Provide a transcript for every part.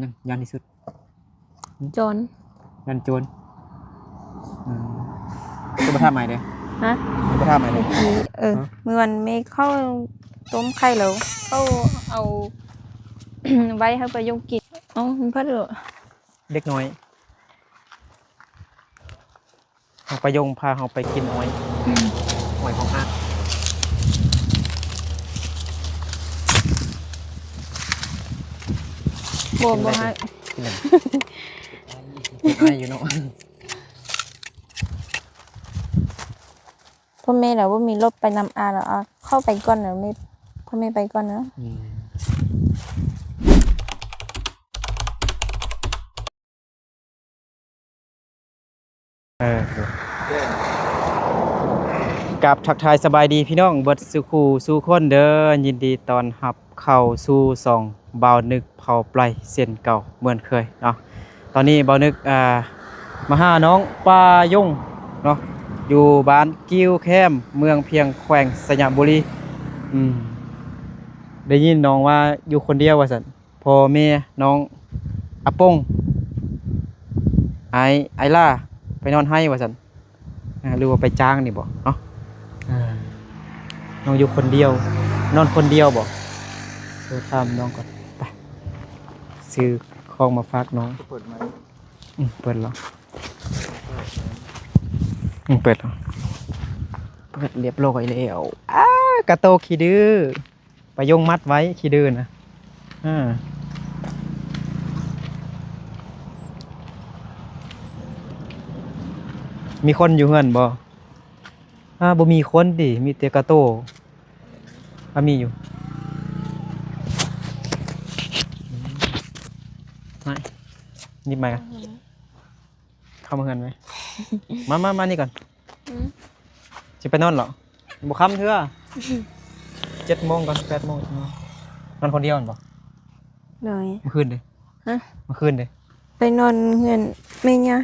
ຫຍັງຢ້ານທີ່ສຸດ? ໂຈນ. ຢ້ານໂຈນ. ອືມ ຄືບໍ່ຖາມໃໝ່ເດ້? ຮະ? ຄືບໍ່ຖາມໃໝ່ເດ້? ເມື່ອກີ້ ເອີ ຮະ? ມື້ວານແມ່ເຂົ້າຕົ້ມໄຂ່ແລ້ວ ເຂົາເອົາໄວ້ໃຫ້ປາຍົງກິນ. ເອົ້າ ມັນເພິ່ນເດັກນ້ອຍ. ເຮົາ ປາຍົງພາເຮົາໄປກິນອ້ອຍ. ອືມ ອ້ອຍຂອງອ້າຍ. ບໍ່ ບໍ່ໃຫ້ ກິນຫຍັງ? ອ້າຍຢູ່ເນາະ. ພໍ່ແມ່ລະບໍ່ມີລົດໄປນຳອ້າຍລະ ເຂົ້າໄປກ່ອນນະ ແມ່ ພໍ່ແມ່ໄປກ່ອນນະ. ອືມ. ເອີ ກາບທັກທາຍສະບາຍດີພີ່ນ້ອງເບິດສູ່ຄູ່ສູ່ຄົນເດີ. ຍິນດີຕ້ອນຮັບເຂົ້າສູ່ຊ່ອງບ່າວນຶກເຜົ່າໄປເຊັ່ນເກົ່າເໝືອນເຄີຍເນາະ. ຕອນນີ້ບ່າວນຶກ ອ່າ ມາຫານ້ອງປາຍົງເນາະ ຢູ່ບ້ານກິ້ວແຄມ ເມືອງພຽງ ແຂວງໄຊຍະບູລີ. ອືມ ໄດ້ຍິນນ້ອງວ່າຢູ່ຄົນດຽວວ່າຊັ້ນ. ພໍ່ແມ່ນ້ອງອາປົງ ອ້າຍ ອ້າຍຫຼ້າໄປນອນໄຮ່ວ່າຊັ້ນ. ອ່າ ຫຼືວ່າໄປຈ້າງນີ້ບໍເນາະ? ອ່າ ນ້ອງຢູ່ຄົນດຽວ ນອນຄົນດຽວບໍ? ໂທຖາມນ້ອງກ່ອນ. ໄປ ຊື້ຂອງມາຝາກນ້ອງ. ເປີດໄໝ? ອືມ ເປີດແລ້ວ. ອືມ ເປີດແລ້ວ ເປີດລຽບຮ້ອຍແລ້ວ. ອ້າ ກາໂຕຂີ້ດື້. ປາຍົງມັດໄວ້ຂີ້ດື້ນະ. ເອີ ມີຄົນຢູ່ເຮືອນບໍ່? ອາ ບໍ່ມີຄົນຕິ ມີແຕ່ກາໂຕ. ອາ ມີຢູ່. ໄປ ຫຍິບໄມ້ກ່ອນ. ເຂົ້າມາເຮືອນໄວ້. ມາ ມາ ມານີ້ກ່ອນ. ອືມ ຊິໄປນອນເລາະ? ບໍ່ຄ່ຳເທື່ອ. ເຈັດໂມງກ່ອນ ແປດໂມງ ນອນຄົນດຽວແມ່ນບໍ່? ໂດຍ. ມື້ຄືນເດ? ຮະ? ມື້ຄືນເດ? ໄປນອນເຮືອນແມ່ຍ່າ.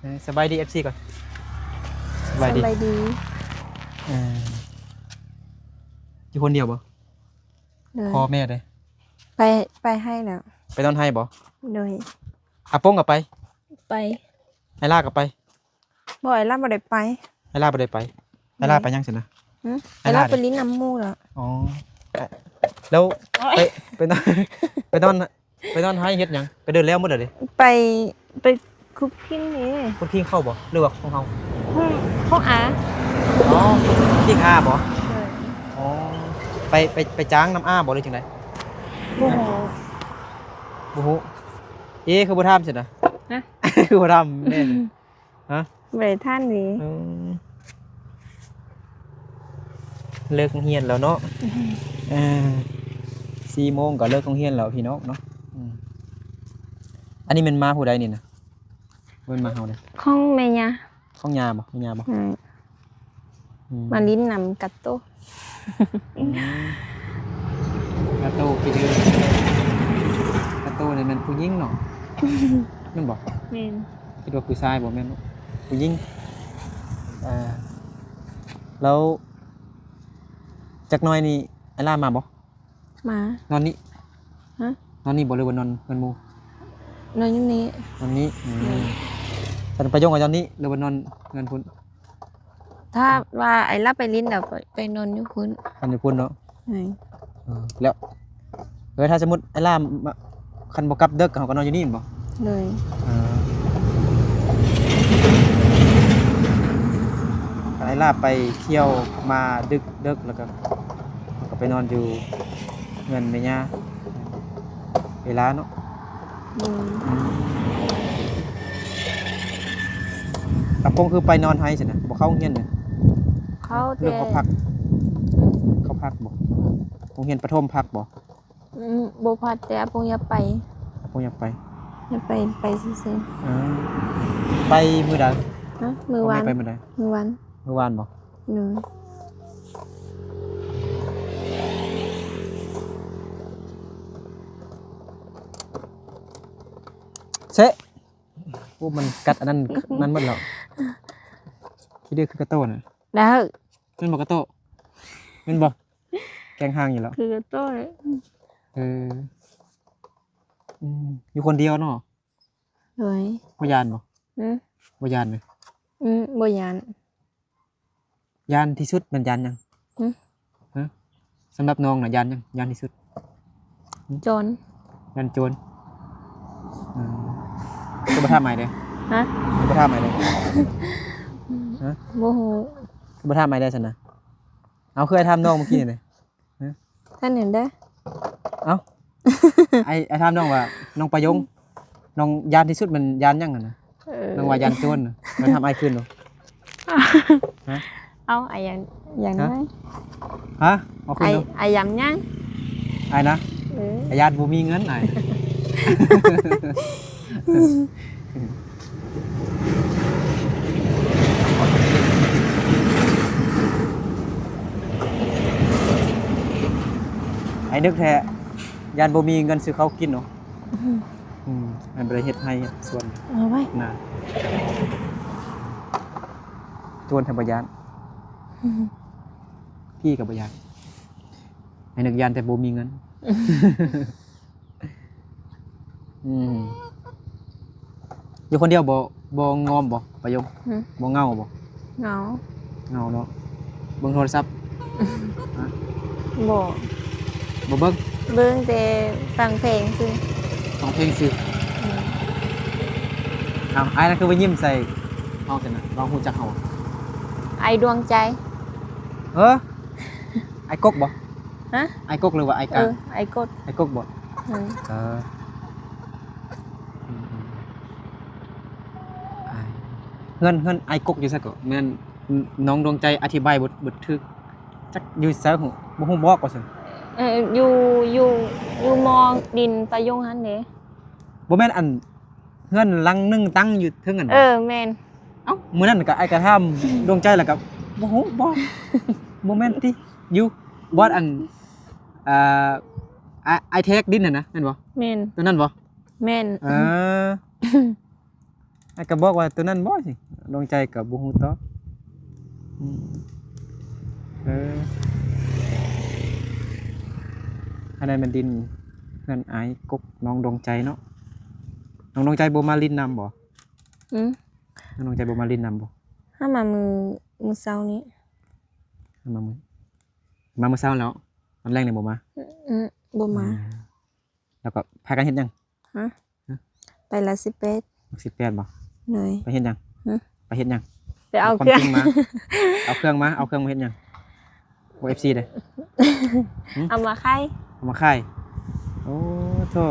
ເອີ ສະບາຍດີ ເອັຟຊີ ກ່ອນ. ສະບາຍດີ ສະບາຍດີ. ເອີ ຢູ່ຄົນດຽວບໍ່? ໂດຍ. ພໍ່ແມ່ເດ? ໄປ ໄປໄຮ່ແລ້ວ. ໄປນອນໄຮ່ບໍ່? ໂດຍ. ອາປົງກໍໄປ? ໄປ. ໄອລາກໍໄປ? ບໍ່ ໄອລາບໍ່ໄດ້ໄປ. ໄອລາບໍ່ໄດ້ໄປ? ໂດຍ. ໄອລາໄປຫຍັງຊັ້ນນະ? ຫຶ? ໄອລາໄປຫຼິ້ນນຳໝູ່ລະ. ອໍ ແລ້ວ ໂອ້ຍ ໄປ ໄປນອນ ໄປນອນ ໄປນອນໄຮ່ເຮັດຫຍັງ? ໄປເດີນແລ້ວໝົດແລ້ວເດ? ໄປ ໄປຂຸດຂີ້ເດ. ຂຸດຂີ້ເຂົາບໍ່ ຫຼືວ່າຂອງເຮົາ? ຂອງ ຂອງອາ. ອໍ ຂີ້ອາບໍ່? ໂດຍ. ອໍ ໄປ ໄປ ໄປຈ້າງນຳອາບໍ່ ຫຼືຈັ່ງໃດ? ບໍ່ຮູ້ ບໍ່ຮູ້. ເອ ຄືບໍ່ຖາມຊັ້ນນະ? ຮະ? ຄືບໍ່ຖາມແມ່ນ? ຮະ? ບໍ່ໄດ້ຖາມເດ. ອືມ ເລີກໂຮງຮຽນແລ້ວເນາະ. ອືມ ເອີ ສີ່ໂມງກໍເລີກໂຮງຮຽນແລ້ວພີ່ນ້ອງເນາະ. ອືມ ອັນນີ້ແມ່ນໝາຜູ້ໃດນີ້ນະ? ແມ່ນໝາເຮົາເດ? ຂອງແມ່ຍ່າ. ຂອງຍ່າບໍ່? ແມ່ຍ່າບໍ່? ອືມ ອືມ ມາຫຼິ້ນນຳກາໂຕ. ອືມ ກາໂຕ ຄິດເດີ ກາໂຕນີ້ແມ່ນຜູ້ຍິງເນາະ ແມ່ນບໍ່? ແມ່ນ. ຄິດວ່າຜູ້ຊາຍບໍ່ແມ່ນ ຜູ້ຍິງ. ເອີ ແລ້ວຈັກໜ້ອຍນີ້ໄອລາມາບໍ່? ມາ. ນອນນີ້? ຮະ? ນອນນີ້ບໍ່ ຫຼືວ່ານອນເຮືອນໝູ່? ນອນຢູ່ນີ້. ນອນນີ້. ອືມ ໂດຍ. ສັນປະຍົງນອນນີ້ ຫຼືວ່ານອນເຮືອນພຸ້ນ? ຖ້າວ່າໄອລາໄປຫຼິ້ນແລ້ວ ໄປ ໄປນອນຢູ່ພຸ້ນ. ນອນຢູ່ພຸ້ນເນາະ. ແມ່ນ. ເອີ ແລ້ວ ເອີ ຖ້າສົມມຸດໄອລາມາ ຄັນບໍ່ກັບເດິກ ເຮົາກໍນອນຢູ່ນີ້ແມ່ນບໍ່? ໂດຍ. ເອີ ຄັນໄອລາໄປທ່ຽວມາດຶກໆ ແລ້ວກໍ ເຮົາກໍໄປນອນຢູ່ເຮືອນແມ່ຍ່າ ເວລາເນາະ. ໂດຍ. ອືມ ອາປົງຄືໄປນອນໄຮ່ຊັ້ນນະ ບໍ່ເຂົ້າໂຮງຮຽນເລີຍ? ເຂົ້າແຕ່ ເຂົ້າພັກ. ຫຶ? ເຂົ້າພັກບໍ່? ໂຮງຮຽນປະຖົມພັກບໍ່? ອືມ ບໍ່ພັກ ແຕ່ອາປົງຢາກໄປ. ອາປົງຢາກໄປ? ຢາກໄປ ໄປຊື່ໆ. ເອີ ໄປມື້ໃດ? ຮະ? ມື້ວານ. ໄປມື້ໃດ? ມື້ວານ. ມື້ວານບໍ່? ໂດຍ. ເຊະ ໂອ້ ມັນກັດອັນນັ້ນ ນັ້ນໝົດແລ້ວ. ຂີ້ດື້ຄືກາໂຕນະ. ໄດ້. ແມ່ນບໍ່ກາໂຕ? ແມ່ນບໍ່? ແກງຫາງຢູ່ແລ້ວ ຄືໂຕເລີຍ. ເອີ ອືມ ຢູ່ຄົນດຽວເນາະ. ໂດຍ. ບໍ່ຢ້ານບໍ່? ຫືມ? ບໍ່ຢ້ານເລີຍ? ອືມ ບໍ່ຢ້ານ. ຢ້ານທີ່ສຸດແມ່ນຢ້ານຫຍັງ? ຫືມ? ຮະ? ສຳລັບນ້ອງນະ ຢ້ານຫຍັງ? ຢ້ານທີ່ສຸດ? ຫືມ? ໂຈນ. ຢ້ານໂຈນ. ອືມ ຄືບໍ່ຖາມອ້າຍເດ້? ຮະ? ຄືບໍ່ຖາມອ້າຍເດ້? ຮະ? ບໍ່ຮູ້. ຄືບໍ່ຖາມອ້າຍໄດ້ຊັ້ນນະ? ເອົາ ຄືອ້າຍຖາມນ້ອງເມື່ອກີ້ນີ້ເດ້? ຮະ? ທ່ານເຫັນເດ້. ເອົ້າ ອ້າຍ ອ້າຍຖາມນ້ອງວ່າ ນ້ອງປາຍົງ ນ້ອງຢ້ານທີ່ສຸດແມ່ນຢ້ານຫຍັງຫັ້ນນະ? ເອີ ນ້ອງວ່າຢ້ານໂຈນນະ. ມາຖາມອ້າຍຄືນດູ. ຮະ? ເອົ້າ ອ້າຍຢ້ານ ຢ້ານຫຍັງ? ຮະ? ເອົາຄືນດູ. ອ້າຍ ອ້າຍຢ້ານຫຍັງ? ອ້າຍນະ? ເອີ ອ້າຍຢ້ານບໍ່ມີເງິນ ອ້າຍ. ອ້າຍນຶກແທ້ ຢ້ານບໍ່ມີເງິນຊື້ເຂົ້າກິນເນາະ. ອືມ ອືມ ມັນບໍ່ໄດ້ເຮັດໄຮ່ເຮັດສວນ ເອົາໄວ້ນາ. ໂຈນແທ້ບໍ່ຢ້ານ ອືມ ຜີກໍບໍ່ຢ້ານ. ອ້າຍນຶກຢ້ານແຕ່ບໍ່ມີເງິນ. ອືມ ຢູ່ຄົນດຽວບໍ່ ບໍ່ງອມບໍ່ປາຍົງ? ຫືມ? ບໍ່ເຫງົາບໍ່? ເຫງົາ. ເຫງົາເນາະ. ເບິ່ງໂທລະສັບ? ຮະ? ບໍ່ ບໍ່ເບິ່ງ? ເບິ່ງແຕ່ຟັງເພງຊື່. ຟັງເພງຊື່. ອືມ ເອົ້າ ອ້າຍນັ້ນຄືໄປຍິ້ມໃສ່ເຮົາຊັ້ນນະ? ເຮົາຮູ້ຈັກເຮົາ? ອ້າຍດວງໃຈ. ເອີ ອ້າຍກົກບໍ່? ຮະ? ອ້າຍກົກ ຫຼືວ່າອ້າຍກາງ? ເອີ ອ້າຍກົກ. ອ້າຍກົກບໍ່? ເອີ ເອີ ອືມ ອືມ ອ້າຍ ເຮືອນ ເຮືອນອ້າຍກົກຢູ່ໃສເກາະ? ແມ່ນ ນ້ອງດວງໃຈອະທິບາຍບໍ່ ບໍ່ຖືກ ຈັກຢູ່ໃສຫູ ບໍ່ຮູ້ບອກວ່າຊັ້ນ. ເອີ ຢູ່ ຢູ່ ຢູ່ໝໍ້ດິນປາຍົງຫັ້ນເດ້. ບໍ່ແມ່ນ ອັນ ເຮືອນຫຼັງໜຶ່ງຕັ້ງຢູ່ເທິງຫັ້ນບໍ່? ເອີ ແມ່ນ. ເອົ້າ ມື້ນັ້ນກະອ້າຍກະຖາມດວງໃຈ ແລ້ວກະບໍ່ຮູ້ ບໍ່ ບໍ່ແມ່ນຕິ ຢູ່ບ່ອນອັນ ອ່າ ອ້າຍແທກດິນຫັ້ນນະ ແມ່ນບໍ່? ແມ່ນ. ຕົວນັ້ນບໍ່? ແມ່ນ. ເອີ ອ້າຍກະບອກວ່າຕົວນັ້ນບໍ່ ດວງໃຈກະບໍ່ຮູ້ຕອບ. ອືມ ເອີ ອັນໃດແມ່ນດິນເຮືອນອ້າຍກົກ ນ້ອງດວງໃຈເນາະ. ນ້ອງດວງໃຈບໍ່ມາຫຼິ້ນນຳບໍ່? ອືມ ນ້ອງດວງໃຈບໍ່ມາຫຼິ້ນນຳບໍ່? ເຮົາມາມື້ ມື້ເຊົ້ານີ້. ມາມື້ ມາມື້ເຊົ້າແລ້ວ ຕອນແລງນີ້ບໍ່ມາ? ອືມ ບໍ່ມາ. ອືມ ແລ້ວກໍພາກັນເຮັດຫຍັງ? ຮະ? ຮະ? ໄປຫຼັກສິບແປດ. ຫຼັກສິບແປດບໍ່? ໂດຍ. ໄປເຮັດຫຍັງ? ຫຶ? ໄປເຮັດຫຍັງ? ໄປເອົາເຄື່ອງ ເອົາເຄື່ອງມາ ເອົາເຄື່ອງມາ ເອົາເຄື່ອງມາເຮັດຫຍັງ? ໂອ້ ເອັຟຊີເດ້. ຫຶ? ເອົາມາຂາຍ. ເອົາມາຂາຍ. ໂອ້ໂທ້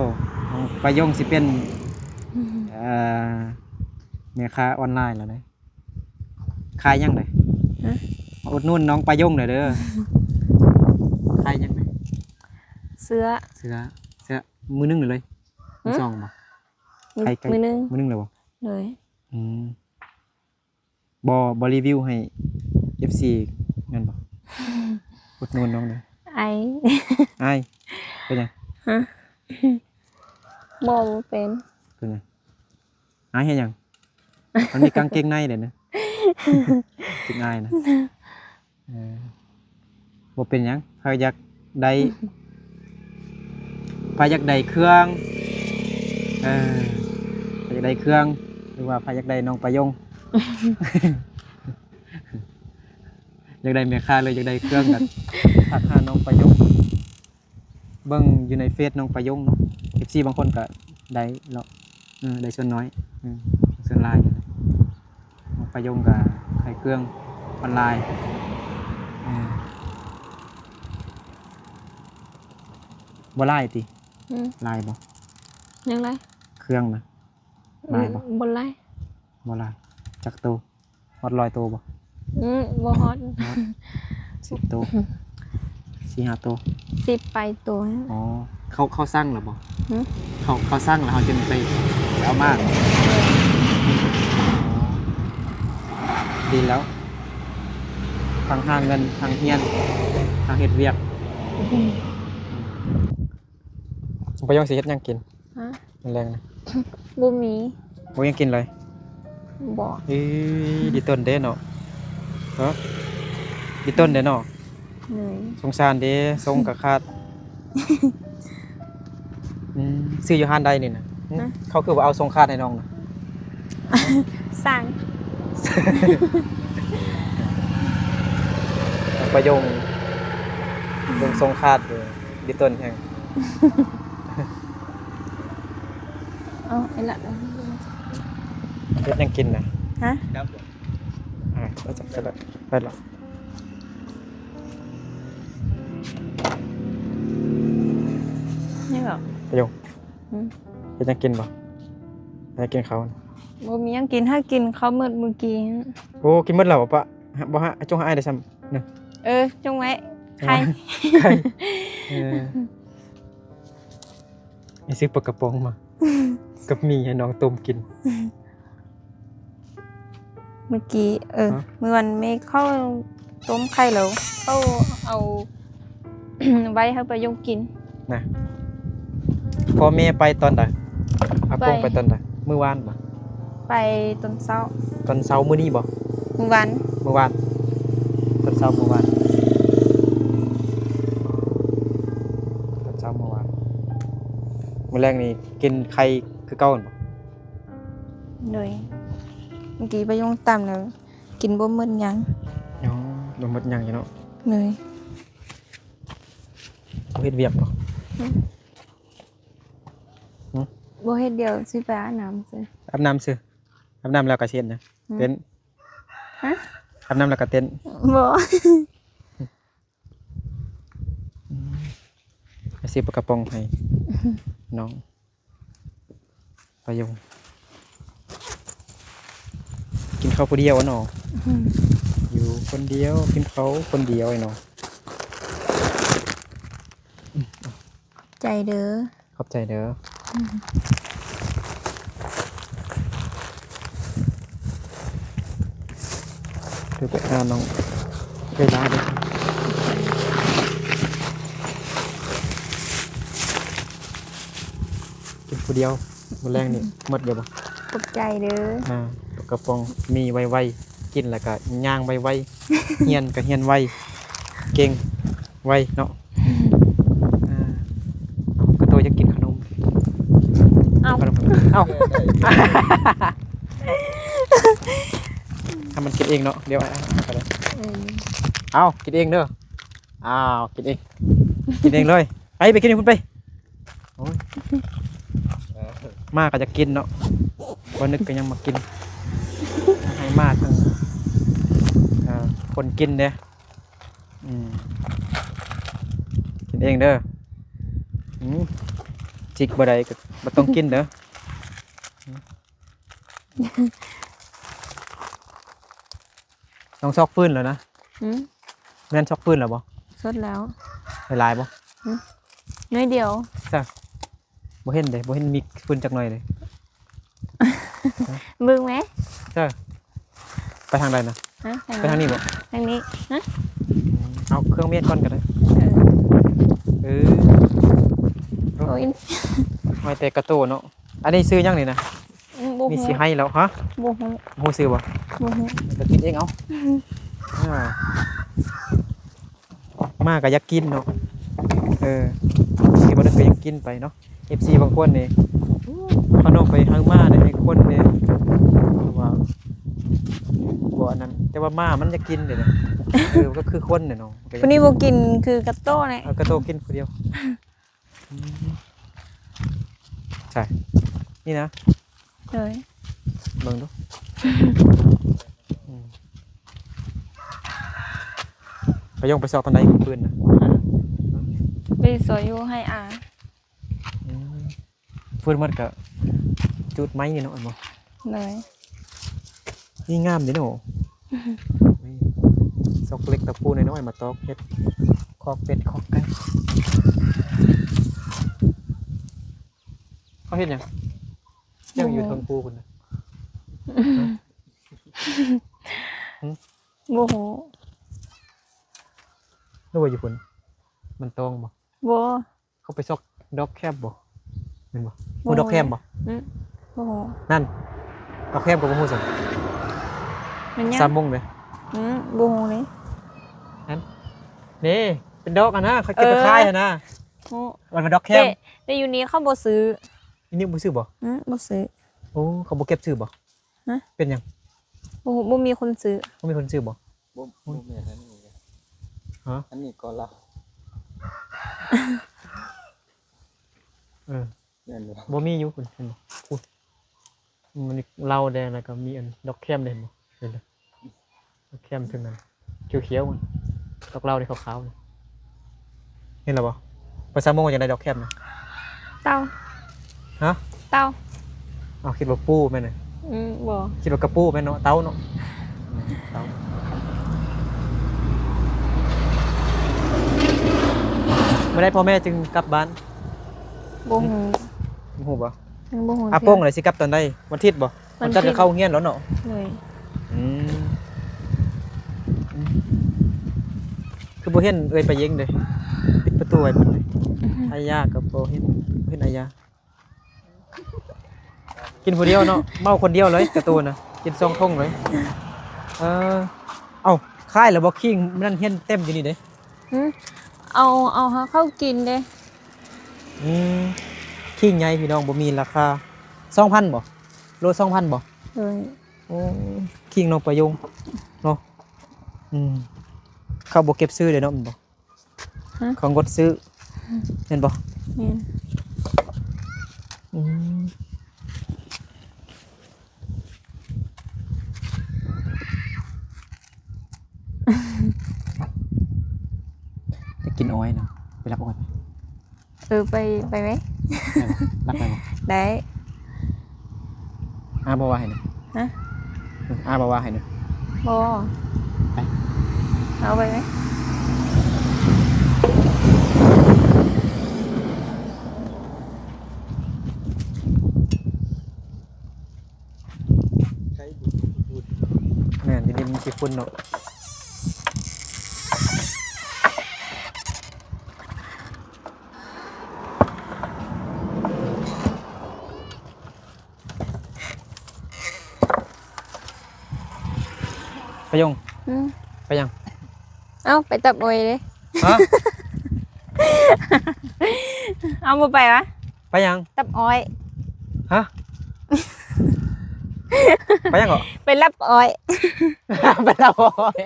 ປາຍົງຊິເປັນ ເອີ ແມ່ຄ້າອອນລາຍແລ້ວເດ້. ຂາຍຫຍັງເດ້? ຮະ? ມາອຸດໜູນນ້ອງປາຍົງເດີ. ຂາຍຫຍັງເດ້? ເສື້ອ. ເສື້ອ ເສື້ອ ມືໜຶ່ງເລີຍ? ຫຶ? ມືສອງບໍ່? ຂາຍ ມື້ໜຶ່ງ. ມື້ໜຶ່ງເລີຍບໍ່? ໂດຍ. ອືມ ບໍ່ ບໍ່ຣີວິວໃຫ້ເອັຟຊີນັ້ນບໍ່? ອຸດໜູນນ້ອງເດີ. ອາຍ ອາຍ ເປັນຫຍັງ? ຮະ? ບໍ່ ບໍ່ເປັນ. ເປັນຫຍັງ? ອາຍເຮັດຫຍັງ? ມັນມີກາງເກງໃນເດ້ນະ. ຈຶ່ງອາຍນະ. ເອີ ບໍ່ເປັນຫຍັງ. ໃຜຢາກໄດ້ ໃຜຢາກໄດ້ເຄື່ອງ ເອີ ໃຜຢາກໄດ້ເຄື່ອງ ຫຼືວ່າໃຜຢາກໄດ້ນ້ອງປາຍົງ ຢາກໄດ້ແມ່ຄ້າ ຫຼືຢາກໄດ້ເຄື່ອງ ກໍທັກຫານ້ອງປາຍົງ. ເບິ່ງຢູ່ໃນເຟສນ້ອງປາຍົງເນາະ ເອັຟຊີບາງຄົນກໍໄດ້ເນາະ. ເອີ ໄດ້ສ່ວນນ້ອຍ ເອີ ສ່ວນຫຼາຍຢູ່. ນ້ອງປາຍົງກໍຂາຍເຄື່ອງອອນລາຍ. ເອີ ບໍ່ຫຼາຍຕິ? ອືມ ຫຼາຍບໍ່? ຍັງຫຼາຍ ເຄື່ອງນະ ຫຼາຍບໍ່? ອືມ ບໍ່ຫຼາຍ. ບໍ່ຫຼາຍ ຈັກໂຕ? ຮອດຮ້ອຍໂຕບໍ່? ອືມ ບໍ່ຮອດ. ຮອດ ສິບໂຕ ສີ່ຫ້າໂຕ ສິບປາຍໂຕ. ອໍ ເຂົາ ເຂົາສັ່ງແລ້ວບໍ່? ຫຶ? ເຂົາ ເຂົາສັ່ງແລ້ວເຮົາຈຶ່ງໄປ ໄປເອົາມາ. ດີແລ້ວ ທັງຫາເງິນ ທັງຮຽນ ທັງເຮັດວຽກ. ອືມ ປາຍົງຊິເຮັດຫຍັງກິນ? ຮະ? ມື້ແລງນະ ບໍ່ມີ. ບໍ່ມີຫຍັງກິນເລີຍ? ບໍ່. ເອີ ດີຕົນເດ້ເນາະ. ເນາະ ດີຕົນເດ້ເນາະ. ໂດຍ. ສົງສານເດ້ ສົ່ງກະຂາດ. ອືມ ຊື້ຢູ່ຮ້ານໃດນີ້ນະ? ຮະ? ເຂົາຄືບໍ່ເອົາສົ່ງຄາດໃຫ້ນ້ອງນະ? ສ້າງ ໄປຢົງ ຢົງສົ່ງຄາດຢູ່ ດິຕົ້ນແຮງ. ເອົາໄປລະ ເຮັດຫຍັງກິນນະ? ຮະ? ອ່າ ໄປລະ ໄປລະ. ຍັງເອົາ ປະໂຫຍກ ຫືມ ເຮັດຫຍັງກິນບໍ່? ໃຫ້ກິນເຂົ້ານະ. ບໍ່ມີຫຍັງກິນ ຫາກິນເຂົ້າໝົດມື້ກີ້. ໂອ້ ກິນໝົດແລ້ວບໍ່ປະ? ບໍ່ຫາ ຈົ່ງໃຫ້ອ້າຍໄດ້ຊ້ຳນະ. ເອີ ຈົ່ງໄວ້ ໄຂ່ ໄຂ່ ເອີ ໄປຊື້ປາກະປ໋ອງມາ ກັບໝີ່ໃຫ້ນ້ອງຕົ້ມກິນ. ມື້ກີ້ ເອີ ຮະ? ມື້ວານແມ່ເຂົ້າຕົ້ມໄຂ່ແລ້ວ ເຂົາເອົາໄວ້ໃຫ້ປາຍົງກິນນະ. ພໍ່ແມ່ໄປຕອນໃດ? ອາກົງ ໄປ ໄປຕອນໃດ? ມື້ວານບໍ່? ໄປຕອນເຊົ້າ. ຕອນເຊົ້າມື້ນີ້ບໍ່? ມື້ວານ. ມື້ວານ ຕອນເຊົ້າມື້ວານ ຕອນເຊົ້າມື້ວານ. ມື້ແລງນີ້ກິນໄຂ່ຄືເກົ່າແມ່ນບໍ່? ໂດຍ ເມື່ອກີ້ປາຍົງຕຳແລ້ວ ກິນບໍ່ໝົດຫຍັງ. ອໍ ບໍ່ໝົດຫຍັງຢູ່ເນາະ. ໂດຍ ບໍ່ເຮັດວຽກບໍ່? ຫືມ ຫືມ ບໍ່ເຮັດ ດຽວຊິໄປອາບນ້ຳຊື່. ອາບນ້ຳຊື່? ອາບນ້ຳແລ້ວກໍຊິເຮັດຫຍັງ? ຫືມ ເຕັ້ນ? ຮະ? ອາບນ້ຳແລ້ວກໍເຕັ້ນ? ບໍ່. ອືມ ໄປຊື້ປາກະປ໋ອງໃຫ້ນ້ອງປາຍົງ ກິນເຂົ້າຜູ້ດຽວເນາະ. ອືມ ຢູ່ຄົນດຽວ ກິນເຂົ້າຄົນດຽວເນາະ. ໃຈເດີ ຂອບໃຈເດີ. ອືມ ຄືໄປຫານ້ອງເວລາເດີ ກິນຜູ້ດຽວ ມື້ແລງນີ້ໝົດຢູ່ບໍ່? ຂອບໃຈເດີ. ອ່າ ປາກະປ໋ອງມີໄວໆ ກິນແລ້ວກະຍ່າງໄວໆ ຮຽນກະຮຽນໄວ ເກັ່ງໄວເນາະ. ອ່າ ກະໂຕຢາກກິນຂະໜົມ. ເອົາ ເອົາ ໃຫ້ມັນກິນເອງເນາະ. ດຽວ ເອົາ ກິນເອງເດີ. ອ້າວ ກິນເອງ ກິນເອງເລີຍ. ໄປ ໄປກິນຢູ່ພຸ້ນໄປ. ໂອ້ຍ ມາກໍຢາກກິນເນາະ ບໍ່ນຶກກໍຍັງມາກິນ. ໃຫ້ມາທັງ ເອີ ຄົນກິນເດ້. ອືມ ກິນເອງເດີ. ອືມ ຈິກບໍ່ໄດ້ກໍບໍ່ຕ້ອງກິນເດີ. ອືມ ນ້ອງຊອກຟືນແລ້ວນະ. ຫືມ ແມ່ນຊອກຟືນແລ້ວບໍ່? ຊອກແລ້ວ. ຫຼາຍໆບໍ່? ຫືມ ໜ້ອຍດຽວ. ຈ້ະ ບໍ່ເຫັນເດ້ ບໍ່ເຫັນມີຟືນຈັກໜ້ອຍເດ້. ເບິ່ງແມ. ເຈົ້າ ໄປທາງໃດນະ? ຮະ? ໄປທາງນີ້ບໍ່? ທາງນີ້. ຮະ? ເອົາເຄື່ອງມຽນກ່ອນກໍໄດ້. ເອີ ເອີ ໂອ້ຍ ຫ້ອຍແຕ່ກະໂຕເນາະ. ອັນນີ້ຊື່ຫຍັງນີ້ນະ? ອືມ ບໍ່ຮູ້ ມີຊິໃຫ້ແລ້ວ. ຮະ? ບໍ່ຮູ້. ບໍ່ຮູ້ຊື່ບໍ່? ບໍ່ຮູ້. ກໍກິນເອງເອົາ. ອ່າ ມາກໍຢາກກິນເນາະ. ເອີ ຊິບໍ່ໄດ້ກໍຍັງກິນໄປເນາະ. ເອັຟຊີບາງຄົນນີ້ ຂະໜົມໄປໃຫ້ໝາໄດ້ໃຫ້ຄົນເດ້ ແຕ່ວ່າບໍ່ອັນນັ້ນ ແຕ່ວ່າໝາມັນຢາກກິນເດ້ນະ. ເອີ ກໍຄືຄົນແຫຼະເນາະ. ຜູ້ນີ້ບໍ່ກິນຄືກະໂຕແຫຼະ. ເອົາກະໂຕກິນຜູ້ດຽວ. ອືມ ໃຊ່ ນີ້ນະ. ໂດຍ ເບິ່ງດູ. ອືມ ປາຍົງໄປຊອກຕອນໃດມື້ຄືນນະ? ໄປຊອກຢູ່ໄຮ່ອາ. ອືມ ຟືນໝົດກະຈູດໄມ້ນີ້ເນາະ ແມ່ນບໍ່? ໂດຍ. ນີ້ງາມເດ້ເນາະ. ນີ້ ຊອກເຫຼັກຕະປູນ້ອຍໆ ມາຕອກເຮັດຄອກເປັດຄອກໄກ່. ເຂົາເຮັດຫຍັງ? ຍັງຢູ່ເທິງພູພຸ້ນນະ. ບໍ່ຮູ້. ຫຼືວ່າຢູ່ພຸ້ນ ມັນຕ້ອງບໍ່? ບໍ່. ເຂົາໄປຊອກດອກແຄມບໍ່? ແມ່ນບໍ່? ບໍ່ຮູ້ ຮູ້ດອກແຄມບໍ່? ອືມ ບໍ່ຮູ້. ນັ້ນ ດອກແຄມກໍບໍ່ຮູ້ຊັ້ນ. ແມ່ນຫຍັງ? ສາມໂມງເດ້. ອືມ ບໍ່ຮູ້ເດ້. ນັ້ນ ນີ້ ເປັນດອກຫັ້ນນະ ເຂົາເກັບໄປຂາຍຫັ້ນນະ. ເອີ ຮູ້ ມັນເປັນດອກແຄມ. ແຕ່ ແຕ່ຢູ່ນີ້ເຂົາບໍ່ຊື້. ອີນິວບໍ່ຊື້ບໍ່? ອືມ ບໍ່ຊື້. ໂອ້ ເຂົາບໍ່ເກັບຊື້ບໍ່? ຮະ? ເປັນຫຍັງ? ບໍ່ຮູ້ ບໍ່ມີຄົນຊື້. ບໍ່ມີຄົນຊື້ບໍ່? ບໍ່ ບໍ່ແມ່ນອັນນີ້ເດ້. ຮະ? ອັນນີ້ກໍລາວ. ເອີ ແມ່ນບໍ່? ບໍ່ມີຢູ່ພຸ້ນ ເຫັນບໍ່? ພຸ້ນ ມັນລາວແດ່ ແລ້ວກໍມີອັນດອກແຄມເດ້ ເຫັນບໍ່? ເຫັນບໍ່? ດອກແຄມເທິງນັ້ນ ຂຽວໆ ມັນ ດອກລາວນີ້ຂາວໆ ນີ້ ເຫັນແລ້ວບໍ່? ພາສາມົ້ງວ່າຈັ່ງໃດ ດອກແຄມນະ? ເຕົາ. ຮະ? ເຕົາ. ເອົາ ຄິດວ່າປູແມ່ນນະ? ອືມ ບໍ່ ຄິດວ່າກະປູແມ່ນເນາະ ເຕົາເນາະ. ເຕົາ. ເມື່ອໃດພໍ່ແມ່ຈຶ່ງກັບບ້ານ? ບໍ່ຮູ້. ບໍ່ຮູ້ບໍ່? ຍັງບໍ່ຮູ້. ອາປົງລະຊິກັບຕອນໃດ? ວັນທິດບໍ່? ວັນຈັນກໍເຂົ້າໂຮງຮຽນແລ້ວເນາະ. ໂດຍ. ອືມ ອືມ ຄືບໍ່ເຫັນເອື້ອຍປາເຢັງເດ້? ປິດປະຕູໄວ້ໝົດເດ້. ອາຍາກໍບໍ່ເຫັນ ບໍ່ເຫັນອາຍາ. ກິນຜູ້ດຽວເນາະ ເມົາຄົນດຽວເລີຍ ກະຕູນນະ ກິນສອງຖົງເລີຍ. ເອີ ເອົ້າ ຂາຍແລ້ວບໍ່? ຄີງນັ້ນຮຽນເຕັມຢູ່ນີ້ເດ້. ຫື? ເອົາ ເອົາຫາເຂົາກິນເດ້. ອືມ ຄີງໃຫຍ່ພີ່ນ້ອງ ບໍ່ມີລາຄາ. ສອງພັນບໍ່? ໂລສອງພັນບໍ່? ໂດຍ. ໂອ້ ຄີງນ້ອງປະຍົງເນາະ. ອືມ ເຂົາບໍ່ເກັບຊື້ເດ້ເນາະ ແມ່ນບໍ່? ຮະ? ເຂົາງົດຊື້ ແມ່ນບໍ່? ແມ່ນ. ອືມ ຢາກກິນອ້ອຍນະ ໄປລັກອ້ອຍ. ເອີ ໄປ ໄປໄໝ? ໄດ້ບໍ່? ລັກໄດ້ບໍ່? ໄດ້. ອາບໍ່ວ່າໃຫ້ນະ. ຮະ? ອາບໍ່ວ່າໃຫ້ນະ. ບໍ່. ໄປ. ເອົາໄປໄໝ? ແມ່ນ ຢູ່ນີ້ມັນຂີ້ຝຸ່ນເນາະ. ປະຍົງ. ອືມ ໄປຫຍັງ? ເອົ້າ ໄປຕັບອ້ອຍເດ້. ຮະ? ເອົາ ບໍ່ໄປຫວາ? ໄປຫຍັງ? ຕັບອ້ອຍ. ຮະ? ໄປຫຍັງເກາະ? ໄປລັບອ້ອຍ. ໄປລັບອ້ອຍ.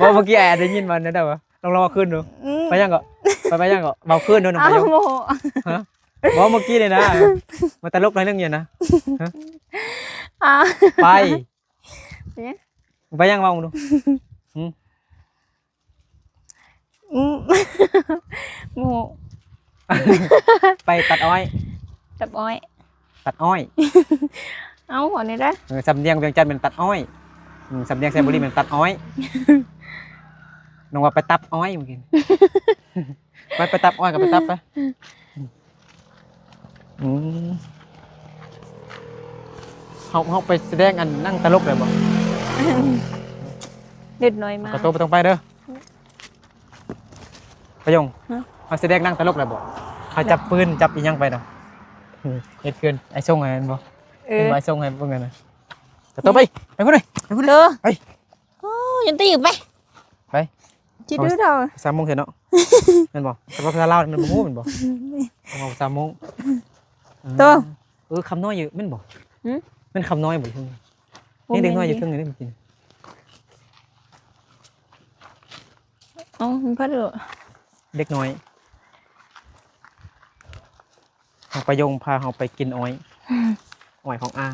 ບໍ່ ເມື່ອກີ້ອ້າຍໄດ້ຍິນວ່າແນວໃດຫວາ? ລອງ ລອງເວົ້າຄືນດູ. ອືມ ໄປຫຍັງເກາະ? ໄປ ໄປຫຍັງເກາະ? ເວົ້າຄືນດູ ນ້ອງປະໂຍງ. ຮະ? ບໍ່ ເມື່ອກີ້ນີ້ນະ ມາຕະຫຼົກໜ້ອຍໜຶ່ງຢູ່ນະ. ຮະ? ອ່າ ໄປ ເປັນຫຍັງ? ໄປຫຍັງ ເວົ້າເບິ່ງດູ. ຫື? ອືມ ບໍ່ຮູ້. ໄປຕັດອ້ອຍ. ຕັບອ້ອຍ. ຕັດອ້ອຍ. ເອົ້າ ເວົ້າແນວໃດ? ເອີ ສຳນຽງວຽງຈັນແມ່ນຕັດອ້ອຍ. ອືມ ສຳນຽງໄຊບູລີແມ່ນຕັດອ້ອຍ. ນ້ອງວ່າໄປຕັບອ້ອຍເມື່ອກີ້. ໄປ ໄປຕັບອ້ອຍກໍໄປຕັບໄປ. ອືມ ເຮົາ ເຮົາໄປສະແດງອັນນັ່ງຕະຫຼົກໄດ້ບໍ່? ເດັກນ້ອຍມາ. ກະໂຕ ບໍ່ຕ້ອງໄປເດີ. ປະຍົງ. ຮະ? ເຮົາສະແດງນັ່ງຕະຫຼົກໄດ້ບໍ່? ເຮົາຈັບປືນ ຈັບອີ່ຫຍັງໄປນະ. ເຮັດຄືນໄອ້ຊົງຫັ້ນແມ່ນບໍ່? ເອີ ເຫັນບໍ່ ໄອ້ຊົງໃຫ້ເບິ່ງຫັ້ນນະ. ກະໂຕ ໄປ ໄປພຸ້ນເລີຍ ໄປພຸ້ນເລີຍ. ໂຕ ໄປ. ໂອ້ ຍັງຕີຢູ່ ໄປ ໄປ. ຊິດື້ເທົ່າ ພາສາມົ້ງເທື່ອເນາະ. ແມ່ນບໍ່? ແຕ່ວ່າພາສາລາວມັນບໍ່ຮູ້ແມ່ນບໍ່? ເວົ້າພາສາມົ້ງ. ໂຕ ເອີ ຄຳນ້ອຍຢູ່ແມ່ນບໍ່? ຫື? ແມ່ນຄຳນ້ອຍບໍ່? ນີ້ເດັກນ້ອຍຢູ່ເທິງນີ້ເດ້ ເມື່ອກີ້ນີ້. ເອົ້າ ມັນພັດເດ ເດັກນ້ອຍ. ນ້ອງປະຍົງພາເຮົາໄປກິນອ້ອຍ. ອືມ ອ້ອຍຂອງອາ.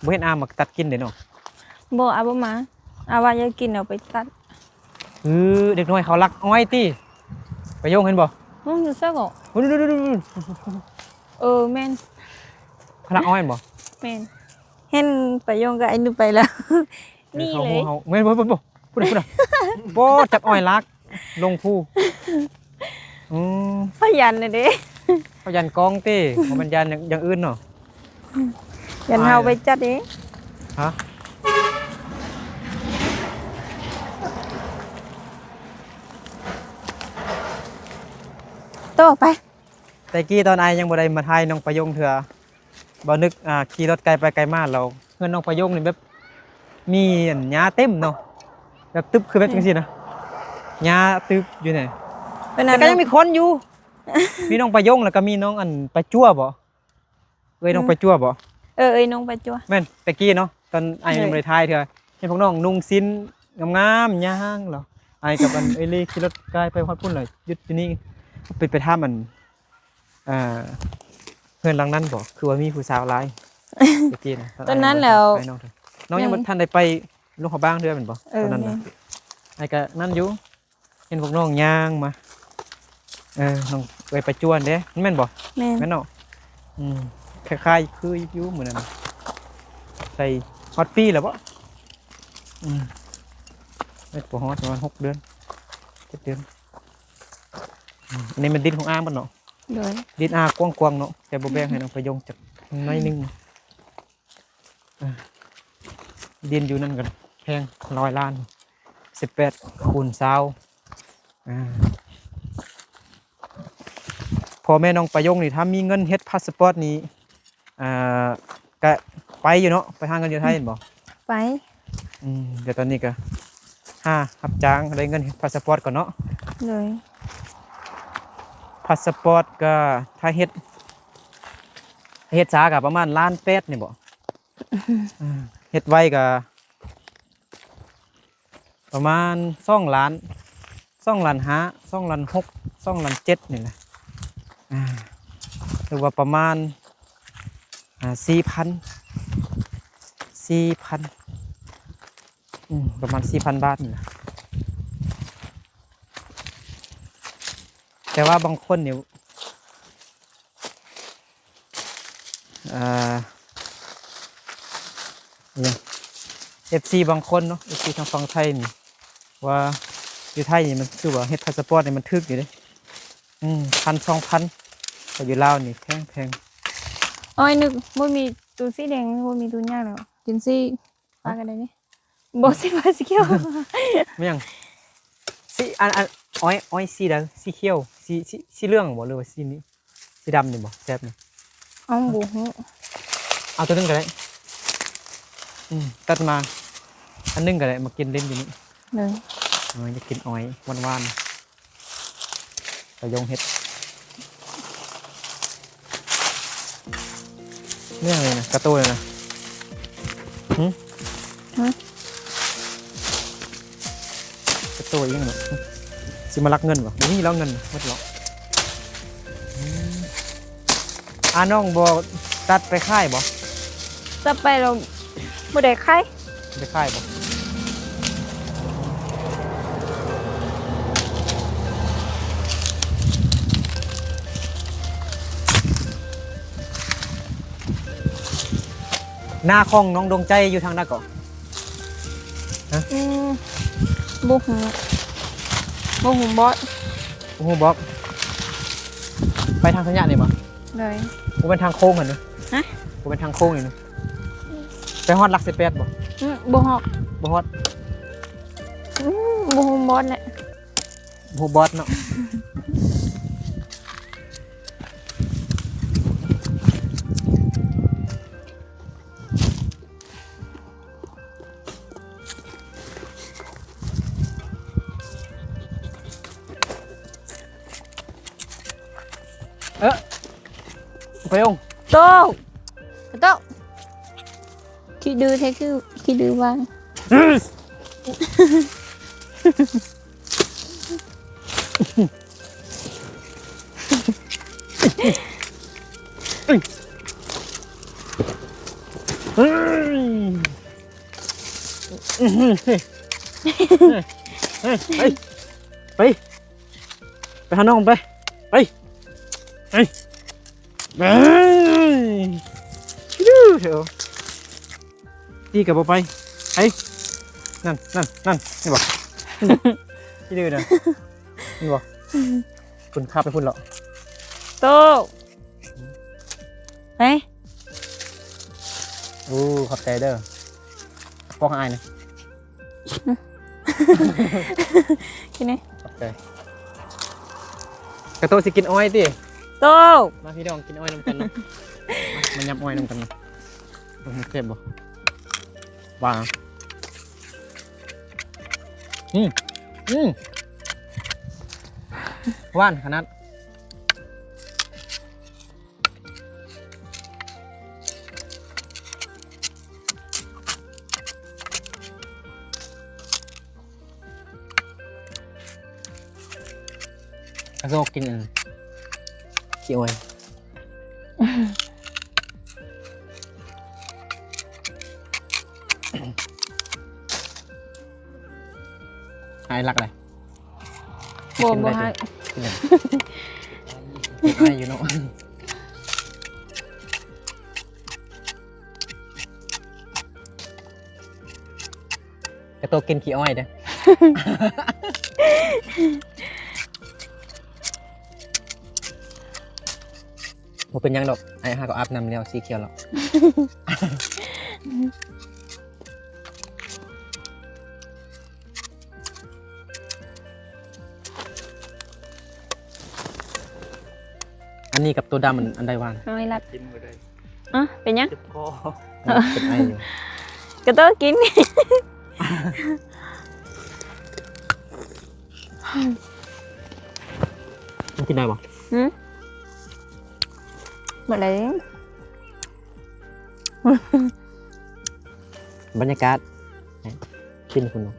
ບໍ່ເຫັນອາມາຕັດກິນເດ້ເນາະ. ບໍ່ ອາບໍ່ມາ. ອາວ່າຢາກກິນ ເອົາໄປຕັດ. ເອີ ເດັກນ້ອຍເຂົາລັກອ້ອຍຕິ. ປະໂຍງເຫັນບໍ່? ອືມ ຢູ່ໃສເກາະ? ເອີ ແມ່ນ. ເຂົາລັກອ້ອຍແມ່ນບໍ່? ແມ່ນ. ເຫັນປະໂຍງກັບໄອ້ນຸໄປແລ້ວ. ນີ້ເລີຍ. ເຂົາຮູ້ເຮົາ. ແມ່ນບໍ່? ບໍ່ ບໍ່. ພຸ້ນນະ ພຸ້ນນະ. ບໍ່ ຈັບອ້ອຍລັກລົງພູ. ອືມ ພະຢັນນະເດ້. ພະຢັນກອງຕິ ບໍ່ແມ່ນຢ້ານຢ່າງ ຢ່າງອື່ນເນາະ. ຢ້ານເຮົາໄປຈັດເອງ. ຮະ? ໂຕ ໄປ. ແຕ່ກີ້ຕອນອ້າຍຍັງບໍ່ໄດ້ມາຖ່າຍນ້ອງປະຍົງເທື່ອ. ບໍ່ນຶກ ອ່າ ຂີ່ລົດໄກໄປໄກມາແລ້ວ ເຮືອນນ້ອງປະໂຍງນີ້ແບບມີອັນຫຍ້າເຕັມເນາະ ແບບຕຶບ ຄືແບບ ອືມ ຈັ່ງຊີ້ນະ ຫຍ້າຕຶບຢູ່ນີ້ ເປັນ ແຕ່ກໍຍັງມີຄົນຢູ່ ມີນ້ອງປາຍົງ ແລ້ວກໍມີນ້ອງອັນປາຈົວບໍ? ເອີຍ ນ້ອງປາຈົວບໍ? ເອີ ເອີຍ ນ້ອງປາຈົວ. ແມ່ນ ແຕ່ກີ້ເນາະ ຕອນອ້າຍຍັງບໍ່ໄດ້ຖ່າຍເທື່ອ ເຫັນພວກນ້ອງນຸ່ງສິ້ນງາມໆ ຍ່າງເລາະ ອ້າຍກັບອັນເອີຍລີຂີ່ລົດກາຍໄປຮອດພຸ້ນ ແລ້ວຢຸດຢູ່ນີ້ ໄປ ໄປຖາມອັນ ອ່າ ເຮືອນຫຼັງນັ້ນບໍ ຄືວ່າມີຜູ້ສາວຫຼາຍແຕ່ກີ້ນະ? ຕອນນັ້ນແລ້ວ ນ້ອງຍັງບໍ່ທັນໄດ້ໄປຫຼວງພະບາງເທື່ອແມ່ນບໍ? ເອີ ຕອນນັ້ນນະ ແມ່ນ ອ້າຍກໍນັ້ນຢູ່ ເຫັນພວກນ້ອງຍ່າງມາ ເອີ ນ້ອງເອີຍປາຈວນເດ້ ແມ່ນບໍ່? ແມ່ນ ແມ່ນເນາະ ອືມ ຄ້າຍໆ ຄືຢູ່ມື້ນັ້ນ ໄດ້ຮອດປີແລ້ວບໍ? ອືມ ໜ້າຈະບໍ່ຮອດ ປະມານຫົກເດືອນ ເຈັດເດືອນ ອືມ ອັນນີ້ແມ່ນດິນຂອງອາໝົດເນາະ? ໂດຍ ດິນອາກວ້າງໆ ເນາະ ແຕ່ບໍ່ແບ່ງໃຫ້ນ້ອງປະຍົງຈັກໜ້ອຍໜຶ່ງ. ອ່າ ດິນຢູ່ນັ້ນກໍແພງ ຮ້ອຍລ້ານ ສິບແປດຄູນຊາວ ອ່າ ພໍ່ແມ່ນ້ອງປະຍົງນີ້ ຖ້າມີເງິນເຮັດພາສປອດນີ້ ອ່າ ກະໄປຢູ່ເນາະ ໄປຫາເງິນຢູ່ໄທແມ່ນບໍ່? ໄປ ອືມ ດຽວຕອນນີ້ກະຫາຮັບຈ້າງ ໄດ້ເງິນເຮັດພາສປອດກ່ອນເນາະ. ໂດຍ ພາສປອດກະ ຖ້າເຮັດ ເຮັດຊ້າກໍປະມານລ້ານແປດນີ້ບໍ? ເຮັດໄວກໍປະມານສອງລ້ານ ສອງລ້ານຫ້າ ສອງລ້ານຫົກ ສອງລ້ານເຈັດນີ້ແຫຼະ ອ່າ ຫຼືວ່າປະມານ ອ່າ ສີ່ພັນ ສີ່ພັນ ອືມ ປະມານສີ່ພັນບາດນີ້ແຫຼະ. ແຕ່ວ່າບາງຄົນນີ້ ເອີ ອີຫຍັງ ເອັຟຊີບາງຄົນເນາະ ເອັຟຊີທາງຝັ່ງໄທນີ້ ວ່າຢູ່ໄທນີ້ມັນຄືວ່າເຮັດພາສະປອດນີ້ມັນຖືກຢູ່ເດ້ ອືມ ພັນ ສອງພັນ ແຕ່ຢູ່ລາວນີ້ແພງໆ. ອ້ອຍ ນຶກບໍ່ມີຕູ້ສີແດງ ບໍ່ມີຕູ້ຫຍັງແລ້ວ ກິນສີ ປາກໍໄດ້ນີ້ ບໍ່ ສີຟ້າສີຂຽວ ແມ່ນຫຍັງ? ສີ ອັນ ອັນ ອ້ອຍ ອ້ອຍສີໃດ? ສີຂຽວ ສີ ສີ ສີເຫຼືອງບໍ ຫຼືວ່າສີນີ້ ສີດຳນີ້ບໍ ແຊບນີ້? ເອົ້າ ບໍ່ຮູ້ ເອົາໂຕໜຶ່ງກໍໄດ້ ອືມ ຕັດມາອັນໜຶ່ງກໍໄດ້ ມາກິນຫຼິ້ນຢູ່ນີ້ ໂດຍ ເອີ ຢາກກິນອ້ອຍຫວານໆ. ກະຢອງເຫັດ ແມ່ນຫຍັງນີ້ນະ ກະໂຕນີ້ນະ ຫຶ? ຫຶ? ກະໂຕອີ່ຫຍັງເນາະ ຊິມາລັກເງິນບໍ? ບໍ່ມີແລ້ວເງິນ ໝົດແລ້ວ ອືມ. ອາ ນ້ອງບໍ່ຕັດໄປຂາຍບໍ? ຕັດໄປແລ້ວບໍ່ໄດ້ຂາຍ ໄດ້ຂາຍບໍ່? ນາຂອງນ້ອງດວງໃຈຢູ່ທາງໃດເກາະ? ຮະ? ອືມ ບໍ່ຮູ້ ບໍ່ຮູ້ບອກ ບໍ່ຮູ້ບອກ ໄປທາງໄຊຍະນີ້ບໍ່? ໂດຍ ບໍ່ແມ່ນທາງໂຄ້ງຫັ້ນເນາະ? ຮະ? ບໍ່ແມ່ນທາງໂຄ້ງນີ້ເນາະ? ໄປຮອດຫຼັກສິບແປດບໍ່? ອືມ ບໍ່ຮອດ ບໍ່ຮອດ ອືມ ບໍ່ຮູ້ບອກແຫຼະ ບໍ່ຮູ້ບອກເນາະ. ເອີ ໄປອົງ ໂຕ ໂຕ ຂີ້ດື້ແທ້ ຄືຂີ້ດື້ຫວ່າງ. ໄປ ໄປ ໄປຫານ້ອງໄປ ໄປ ໄປ. ຕີກໍບໍ່ໄປ ໄປ ນັ້ນ ນັ້ນ ນັ້ນ ເຫັນບໍ່? ຂີ້ດື້ນະ ເຫັນບໍ່? ພຸ້ນ ຄາບໄປພຸ້ນແລ້ວ ໂຕ ໄປ ໂອ້ ຂອບໃຈເດີ ປ້ອນໃຫ້ອ້າຍນະ. ກິນນີ້ ຂອບໃຈ. ກະໂຕຊິກິນອ້ອຍຕິ? ໂຕ ມາພີ່ນ້ອງກິນອ້ອຍນຳກັນເນາະ ມາ ມາຫຍັບອ້ອຍນຳກັນເນາະ. ເບິ່ງແຊບບໍ່? ຫວານ ອືມ ອືມ ຫວານຂະໜາດ. ກະໂຊກກິນອັນ ຂີ້ອ້ອຍ ໃຫ້ລັກເລີຍ. ບໍ່ ບໍ່ໃຫ້ ກິນເລີຍ ກິນເລີຍ ໃຫ້ຢູ່ເນາະ. ກະໂຕກິນຂີ້ອ້ອຍເດີ້. ບໍ່ເປັນຫຍັງດອກ ອ້າຍຫາກໍອາບນ້ຳແລ້ວ ສີຂຽວແລ້ວ. ອັນນີ້ກັບໂຕດຳ ອັນ ອັນໃດຫວານ? ນ້ອຍລັດ ກິນບໍ່ໄດ້. ອະ ເປັນຫຍັງ? ເຈັບຄໍ ເປັນໄອຢູ່. ກະໂຕກິນ ມັນກິນໄດ້ບໍ່? ຫືມ? ບໍ່ໄດ້. ບັນຍາກາດ ກິນພຸ້ນເນາະ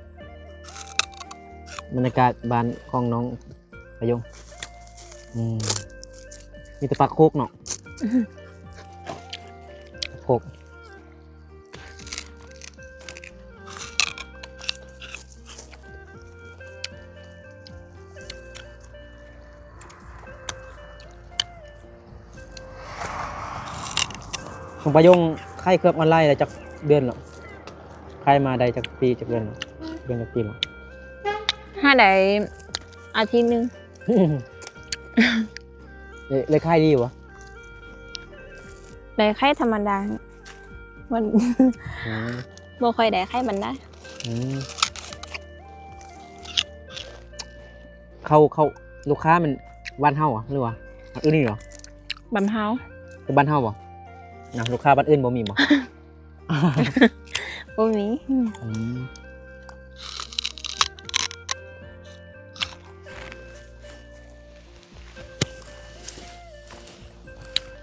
ບັນຍາກາດບ້ານຂອງນ້ອງປະຍົງ. ອືມ ມີແຕ່ປາໂຄກເນາະ ປາໂຄກ. ນ້ອງປະຍົງຂາຍເຄື່ອງອອນລາຍໄດ້ຈັກເດືອນແລ້ວ? ຂາຍມາໄດ້ຈັກປີຈັກເດືອນແລ້ວ? ເດືອນຈັກປີແລ້ວ? ຫາໄດ້ອາທິດໜຶ່ງ. ເອີ ໄດ້ຂາຍດີບໍ່? ໄດ້ຂາຍທຳມະດາ ມັນ ອືມ ບໍ່ຄ່ອຍໄດ້ຂາຍປານໃດ. ອືມ ເຂົາ ເຂົາ ລູກຄ້າແມ່ນບ້ານເຮົາຫວາ ຫຼືວ່າບ້ານອື່ນອີກຫວາ? ບ້ານເຮົາ. ຄືບ້ານເຮົາບໍ່? ນະ ລູກຄ້າບ້ານອື່ນບໍ່ມີບໍ່? ບໍ່ມີ. ອືມ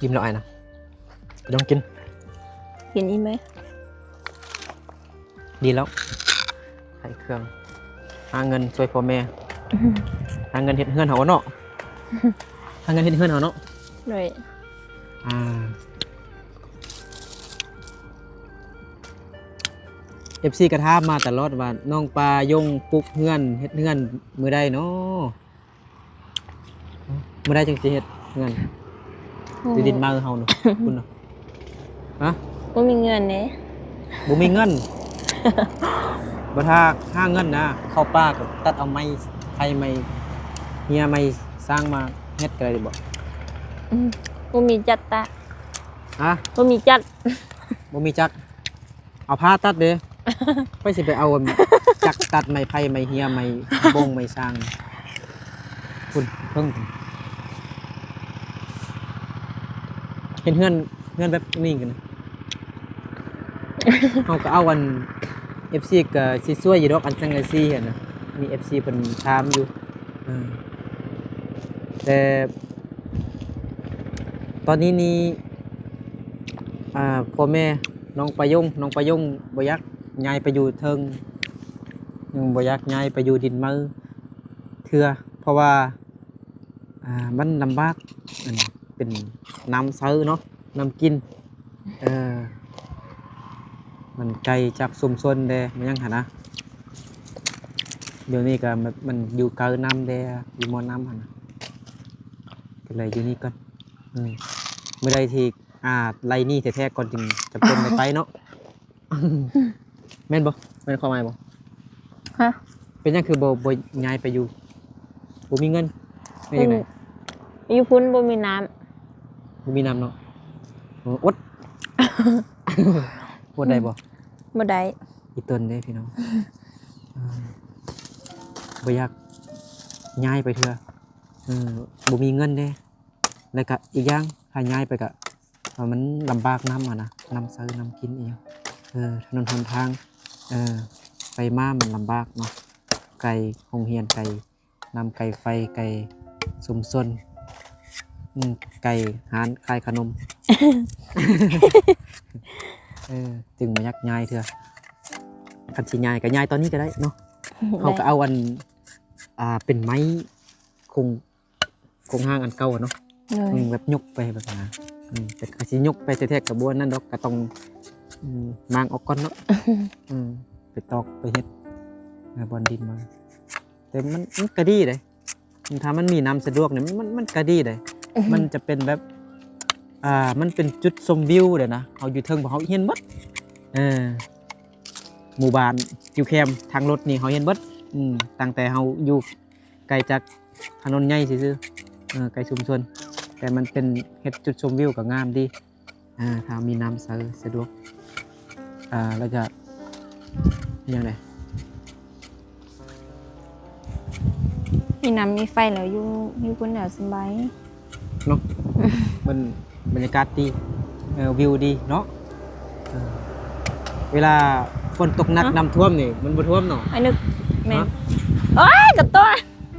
ອີ່ມແລ້ວອ້າຍນະ ໄປລອງກິນ. ກິນອີ່ມເລີຍ. ດີແລ້ວ ຂາຍເຄື່ອງ ຫາເງິນຊ່ວຍພໍ່ແມ່ ຫາເງິນເຮັດເຮືອນເຮົາເນາະ ຫາເງິນເຮັດເຮືອນເຮົາເນາະ. ໂດຍ ອ່າ ເອັຟຊີກໍຖາມມາຕະຫຼອດວ່າ ນ້ອງປາຍົງປຸກເຮືອນ ເຮັດເຮືອນມື້ໃດເນາະ? ມື້ໃດຈຶ່ງຊິເຮັດເຮືອນ? ໂອ້ ຢູ່ດິນມາເຮົາເນາະ ພຸ້ນເນາະ. ຮະ? ບໍ່ມີເງິນເດ້. ບໍ່ມີເງິນ? ບໍ່ ຖ້າຫາເງິນນະ ເຂົ້າປ່າກໍຕັດເອົາໄມ້ ໄຜ່ໄມ້ເຫື່ອໄມ້ຊາງມາເຮັດກໍໄດ້ບໍ່? ອືມ ບໍ່ມີຈັກຕະ. ຮະ? ບໍ່ມີຈັກ ບໍ່ມີຈັກ. ເອົາພ້າຕັດເດ້. ໃຜຊິໄປເອົາອັນຈັກຕັດໄມ້ໄຜ່ ໄມ້ເຫື່ອ ໄມ້ບົງ ໄມ້ຊາງ ພຸ້ນເພິ່ງ ເຮັດເຮືອນ ເຮືອນແບບນີ້ກັນນະ. ເຮົາກໍເອົາອັນ ເອັຟຊີກໍຊິຊ່ວຍຢູ່ດອກ ອັນສັງກະສີຫັ້ນນະ ມີເອັຟຊີເພິ່ນຖາມຢູ່. ເອີ ແຕ່ຕອນນີ້ນີ້ ອ່າ ພໍ່ແມ່ນ້ອງປາຍົງ ນ້ອງປາຍົງບໍ່ຢາກຍ້າຍໄປຢູ່ເທິງ ຍັງບໍ່ຢາກຍ້າຍໄປຢູ່ດິນເມົາເທື່ອ ເພາະວ່າ ອ່າ ມັນລຳບາກ ອັນເປັນນ້ຳໃຊ້ເນາະ ນ້ຳກິນ ເອີ ມັນໄກຈາກຊຸມຊົນແດ່ ມັນຫຍັງຫັ້ນນະ. ດຽວນີ້ກໍມັນ ມັນຢູ່ໃກ້ນ້ຳແດ່ ຢູ່ໝໍ້ນ້ຳຫັ້ນນະ ກໍເລີຍຢູ່ນີ້ກ່ອນ. ອືມ ມື້ໃດທີ່ ອ່າ ໄລ່ໜີ້ແທ້ໆກ່ອນຈຶ່ງຈຳເປັນໄດ້ໄປເນາະ. ແມ່ນບໍ່? ແມ່ນຄວາມໝາຍບໍ່? ຮະ? ເປັນຫຍັງຄືບໍ່ ບໍ່ຍ້າຍໄປຢູ່? ບໍ່ມີເງິນ ແມ່ນຈັ່ງໃດ? ອືມ ຢູ່ພຸ້ນບໍ່ມີນ້ຳ. ບໍ່ມີນ້ຳເນາະ. ເອີ ອົດ ອົດໄດ້ບໍ່? ບໍ່ໄດ້. ອີ່ຕົນເດ້ພີ່ນ້ອງ ເອີ ບໍ່ຢາກຍ້າຍໄປເທື່ອ. ເອີ ບໍ່ມີເງິນເດ້ ແລ້ວກະອີກຢ່າງ ຖ້າຍ້າຍໄປກະ ເອີ ມັນລຳບາກນ້ຳຫັ້ນນະ ນ້ຳໃຊ້ ນ້ຳກິນອີ່ຫຍັງ ເອີ ຖະໜົນຫົນທາງ ເອີ ໄປມາມັນລຳບາກເນາະ ໄກໂຮງຮຽນ ໄກນ້ຳ ໄກໄຟ ໄກຊຸມຊົນ ອືມ ໄກຮ້ານຂາຍຂະໜົມ ເອີ ຈຶ່ງບໍ່ຢາກຍ້າຍເທື່ອ. ຄັນຊິຍ້າຍກະຍ້າຍຕອນນີ້ກະໄດ້ເນາະ ເຮົາກະເອົາອັນ ອ່າ ເປັນໄມ້ຄົງ ໂຄງຮ່າງອັນເກົ່າເນາະ ໂດຍ ອືມ ແບບຍົກໄປແບບນັ້ນນະ ອືມ ແຕ່ກໍຊິຍົກໄປແທ້ໆກໍບໍ່ອັນນັ້ນດອກ ກໍຕ້ອງ ອືມ ມ້າງອອກກ່ອນເນາະ ອືມ ໄປຕອກໄປເຮັດ ເອີ ບ່ອນດິນມາ ແຕ່ມັນ ມັນກໍດີເດ້ ຖ້າມັນມີນ້ຳສະດວກນີ້ ມັນ ມັນ ມັນກໍດີເດ້ ອືຮຶ ມັນຈະເປັນແບບ ອ່າ ມັນເປັນຈຸດຊົມວິວເດ້ນະ ເຮົາຢູ່ເທິງ ເຮົາເຫັນໝົດ ເອີ ໝູ່ບ້ານຢູ່ແຄມທາງລົດນີ້ ເຮົາເຫັນເບິດ ອືມ ຕັ້ງແຕ່ເຮົາຢູ່ໄກຈາກຖະໜົນໃຫຍ່ຊື່ໆ ເອີ ໄກຊຸມຊົນ ແຕ່ມັນເປັນເຮັດຈຸດຊົມວິວກໍງາມດີ ອ່າ ຖ້າມີນ້ຳໃຊ້ສະດວກ ອ່າ ແລ້ວກໍຫຍັງແດ່ ມີນ້ຳມີໄຟແລ້ວ ຢູ່ ຢູ່ພຸ້ນແລ້ວສະບາຍເນາະ ມັນບັນຍາກາດດີ ເອີ ວິວດີເນາະ ເອີ ເວລາຝົນຕົກໜັກ ຮະ? ນ້ຳຖ້ວມນີ້ ມັນບໍ່ຖ້ວມເນາະ ອ້າຍນຶກ ແມ່ນ ຮະ? ໂອ້ຍ ກະຕົວ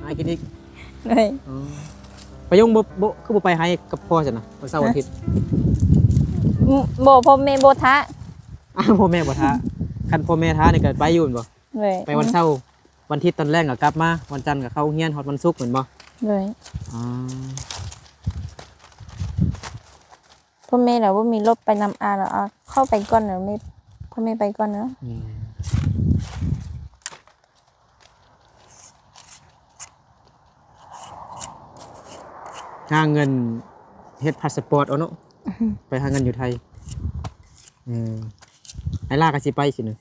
ອ້າຍກິນອີກ ເອີ ອໍ ປາຍົງບໍ່ ບໍ່ ຄືບໍ່ໄປໄຮ່ກັບພໍ່ຊັ້ນນະ ວັນເສົາ ຮະ? ວັນອາທິດ ອືມ ບໍ່ ພໍ່ແມ່ບໍ່ຖ້າ ອ້າວ ພໍ່ແມ່ບໍ່ຖ້າ ຄັນພໍ່ແມ່ຖ້ານີ້ກໍໄປຢູ່ແມ່ນບໍ່? ໂດຍ ໄປວັນເສົາ ອືມ ວັນທິດຕອນແລງກໍກັບມາ ວັນຈັນກໍເຂົ້າໂຮງຮຽນ ຮອດວັນສຸກແມ່ນບໍ່? ໂດຍ ອໍ ພໍ່ແມ່ລະບໍ່ມີລົດໄປນຳອ້າຍລະ ເອົາ ເຂົ້າໄປກ່ອນເດີ ແມ່ ພໍ່ແມ່ໄປກ່ອນເດີ ອືມ ຫາເງິນເຮັດພາສະປອດເອົາເນາະ ອືຮຶ ໄປຫາເງິນຢູ່ໄທ ເອີ ອ້າຍຫຼ້າກໍຊິໄປຊິນະ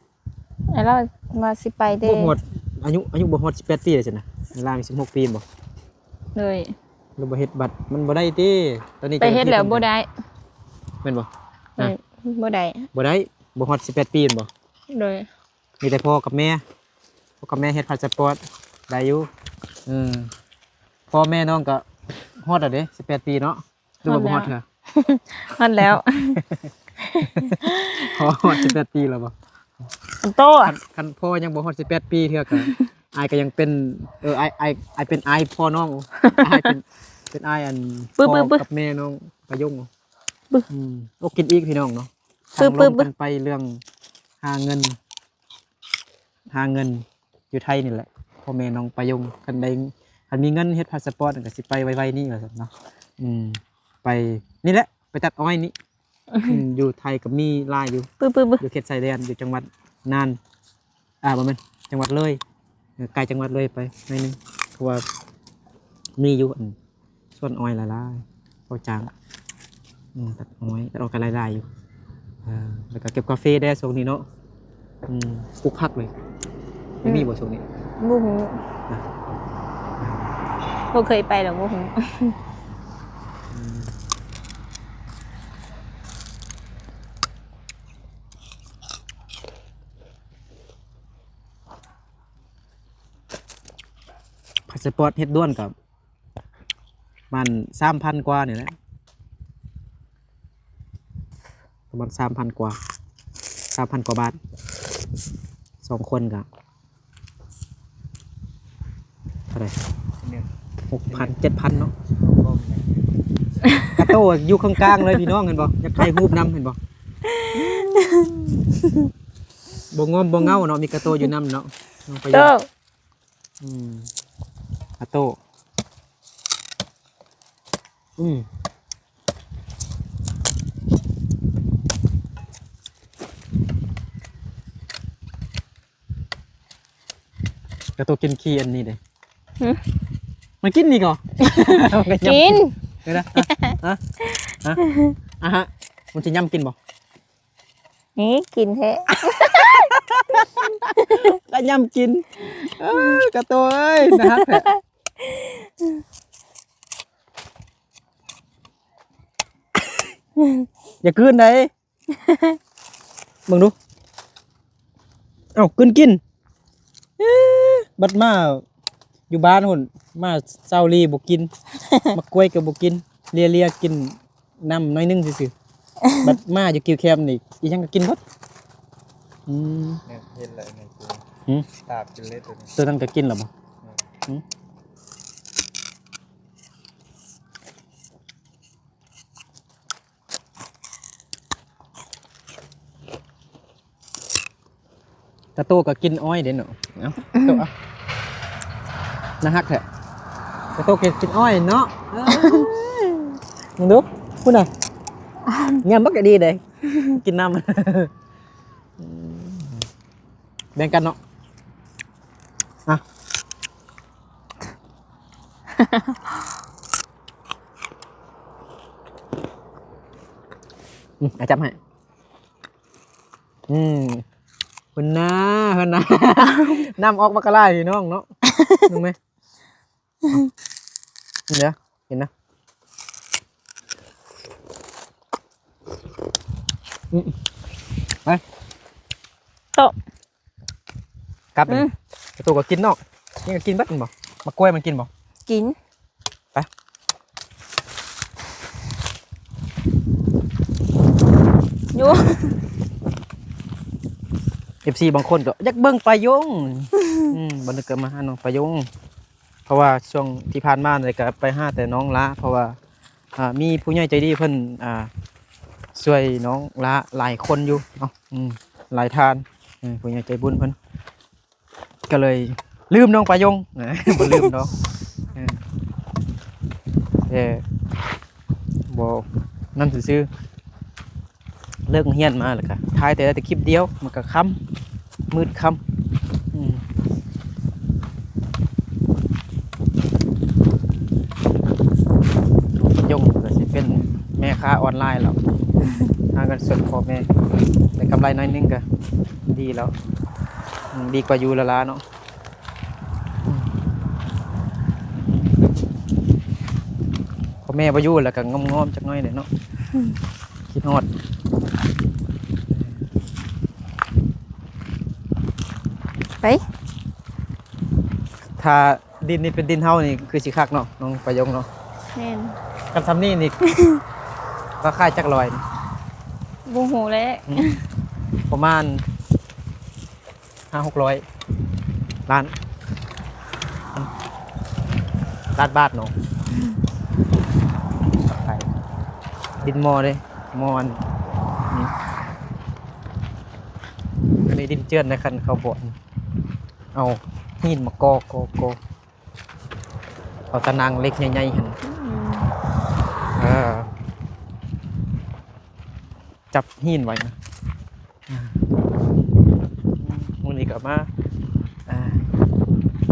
ອ້າຍລາວວ່າຊິໄປແຕ່ ບໍ່ຮອດ ອາຍຸ ອາຍຸບໍ່ຮອດສິບແປດປີເລີຍຊັ້ນນະ ອ້າຍລາວມີສິບຫົກປີແມ່ນບໍ່? ໂດຍ ຫຼືບໍ່ເຮັດບັດ ມັນບໍ່ໄດ້ຕິ ຕອນນີ້ໄປເຮັດແລ້ວບໍ່ໄດ້ ແມ່ນບໍ່? ເອີ ນະ ບໍ່ໄດ້ ບໍ່ໄດ້ ບໍ່ຮອດສິບແປດປີແມ່ນບໍ່? ໂດຍ ມີແຕ່ພໍ່ກັບແມ່ ພໍ່ກັບແມ່ເຮັດພາສະປອດໄດ້ຢູ່ ເອີ ພໍ່ແມ່ນ້ອງກໍຮອດແລ້ວເດ້ ສິບແປດປີເນາະ. ຫຼືວ່າບໍ່ຮອດເທື່ອ? ຮອດແລ້ວ ພໍຮອດສິບແປດປີແລ້ວບໍ່? ໂຕ ຄັນ ຄັນພໍ່ຍັງບໍ່ຮອດສິບແປດປີເທື່ອກໍ ອ້າຍກໍຍັງເປັນ ເອີ ອ້າຍ ອ້າຍ ອ້າຍເປັນອ້າຍພໍ່ນ້ອງ ອ້າຍເປັນ ເປັນອ້າຍອັນ ປຶບ ພໍ່ ປຶບ ກັບແມ່ນ້ອງປາຍົງ ປຶບ ອືມ ໂອ້ ກິນອີກພີ່ນ້ອງເນາະ ປຶບ ທາງລົມ ປຶບ ກັນໄປເລື່ອງຫາເງິນ ຫາເງິນຢູ່ໄທນີ້ແຫຼະ ພໍ່ແມ່ນ້ອງປາຍົງ ຄັນໄດ້ ຄັນມີເງິນເຮັດພາສະປອດກໍຊິໄປໄວໆນີ້ວ່າຊັ້ນເນາະ ອືມ ໄປນີ້ແຫຼະ ໄປຕັດອ້ອຍນີ້ ອືມ ຢູ່ໄທກໍມີຫຼາຍຢູ່ ປຶບໆໆ ຢູ່ເຂດຊາຍແດນ ຢູ່ຈັງຫວັດນ່ານ ອ່າ ບໍ່ແມ່ນ ຈັງຫວັດເລີຍ ເອີ ໄກຈັງຫວັດເລີຍໄປໜ້ອຍໜຶ່ງ ເພາະວ່າມີຢູ່ ອັນ ສວນອ້ອຍຫຼາຍໆ ເຂົາຈ້າງ ອືມ ຕັດອ້ອຍ ຕັດອ້ອຍກໍລາຍໄດ້ຢູ່ ເອີ ແລ້ວກໍເກັບກາເຟແດ່ຊ່ວງນີ້ເນາະ ອືມ ປູກຜັກເລີຍ ອືມ ມີບໍ່ຊ່ວງນີ້? ບໍ່ຮູ້ ນະ ບໍ່ເຄີຍໄປແລ້ວບໍ່ຮູ້ ອືມ ພາສະປອດເຮັດດ່ວນກໍ ປະມານສາມພັນກວ່ານີ້ແຫຼະ ປະມານສາມພັນກວ່າ ສາມພັນກວ່າບາດ ສອງຄົນກະເທົ່າໃດ? ຫົກພັນ ເຈັດພັນເນາະ ກະໂຕຢູ່ຂ້າງໆເລີຍພີ່ນ້ອງ ເຫັນບໍ່? ຢາກຖ່າຍຮູບນຳ ເຫັນບໍ່? ບໍ່ງ່ອມບໍ່ເຫງົາເນາະ ມີກະໂຕຢູ່ນຳເນາະ ນ້ອງປະໂຍ ໂຕ ອືມ ອາໂຕ້ ອືມ ກະໂຕກິນຂີ້ອັນນີ້ເດ້ ຫື ມັນກິນນີ້ກໍ ກິນ ເດີນະ ຮະ ຮະ ອາຮະ ມັນຊິຫຍ້ຳກິນບໍ່? ນີ້ກິນແທ້ ກະຫຍ້ຳກິນ ເອີ ກະໂຕເອີຍ ໜ້າຮັກແທ້ ຢ່າກືນໃດ ເບິ່ງດູ ເອົ້າ ກືນກິນ ເອີ ບັດມາ ຢູ່ບ້ານພຸ້ນ ມາເຊົ້າລີບໍ່ກິນ ໝາກກ້ວຍກໍບໍ່ກິນ ເລຍໆ ກິນນ້ຳໜ້ອຍໜຶ່ງຊື່ໆ ບັດມາຢູ່ກິວແຄມນີ້ ອີ່ຫຍັງກໍກິນເບິດ ອືມ ເຫັນແລ້ວນີ້ ຫື ຕາບກິນເລີຍໂຕນີ້ ໂຕນັ້ນກໍກິນແລ້ວບໍ່? ອືມ ຫື ກະໂຕກໍກິນອ້ອຍເດ້ເນາະ ເອົາ ໂຕ ເອົາ ໜ້າຮັກແທ້ ກະໂຕກໍກິນອ້ອຍເນາະ ເບິ່ງດູ ພຸ້ນນະ ຍຳບັກກະດີເດ້ ກິນນ້ຳ ແບ່ງກັນເນາະ ອະ ອືມ ອາ ຈັບໃຫ້ ອືມ ເພິ່ນນາ ເພິ່ນນາ ນ້ຳອອກບັກກະຫຼາຍພີ່ນ້ອງເນາະ ເບິ່ງແມ ເດີ ກິນນະ ອືມ ໄປ ໂຕະ ກັບ ອືມ ປະຕູກໍກິນເນາະ ຍັງກໍກິນເບິດແມ່ນບໍ່? ໝາກກ້ວຍມັນກິນບໍ່? ກິນ ໄປ ຢູ່ ເອັຟຊີບາງຄົນກໍຢາກເບິ່ງປາຍົງ ອືມ ບໍ່ນຶກກໍມາຫານ້ອງປາຍົງ ເພາະວ່າຊ່ວງທີ່ຜ່ານມານີ້ກໍໄປຫາແຕ່ນ້ອງຫຼ້າ ເພາະວ່າ ອ່າ ມີຜູ້ໃຫຍ່ໃຈດີເພິ່ນ ອ່າ ຊ່ວຍນ້ອງຫຼ້າຫຼາຍຄົນຢູ່ເນາະ ອືມ ຫຼາຍທ່ານ ເອີ ຜູ້ໃຫຍ່ໃຈບຸນເພິ່ນ ກໍເລີຍລືມນ້ອງປາຍົງ ບໍ່ລືມດອກ ເອີ ແຕ່ບໍ່ນັ້ນຊື່ໆ ເລີກໂຮງຮຽນມາແລ້ວກໍຖ່າຍແຕ່ ແຕ່ຄລິບດຽວ ມັນກໍຄ່ຳ ມືດຄ່ຳ ອືມ ປາຍົງກໍຊິເປັນແມ່ຄ້າອອນລາຍແລ້ວ ຫາເງິນຊ່ວຍພໍ່ແມ່ ໄດ້ກຳໄລໜ້ອຍໜຶ່ງກໍດີແລ້ວ ອືມ ດີກວ່າຢູ່ລະລາເນາະ. ພໍ່ແມ່ບໍ່ຢູ່ແລ້ວກໍງອມໆຈັກໜ້ອຍແຫຼະເນາະ ອືມ ຄິດຮອດ ໄປ ຖ້າດິນນີ້ເປັນດິນເຮົານີ້ຄືຊິຄັກເນາະ ນ້ອງປາຍົງເນາະ ແມ່ນ ຄັນຊ່ຳນີ້ນີ້ ລາຄາຈັກຮ້ອຍ? ບໍ່ຮູ້ແຫຼະ ອືມ ປະມານ ຫ້າຫົກຮ້ອຍລ້ານ ລ້ານບາດເນາະ ອືມ ໄປ ດິນໝໍ່ເດ້ ໝໍ່ອັນ ອືມ ອັນນີ້ດິນເຈື່ອນນະ ຄັນເຂົາບອກ ເອົາຫີນມາກໍ່ ກໍ່ ກໍ່ ເອົາຕາໜ່າງເຫຼັກໃຫຍ່ໆຫັ້ນ ອືມ ເອີ ຈັບຫີນໄວ້ນະ ອາ ມື້ນີ້ກໍມາ ອ່າ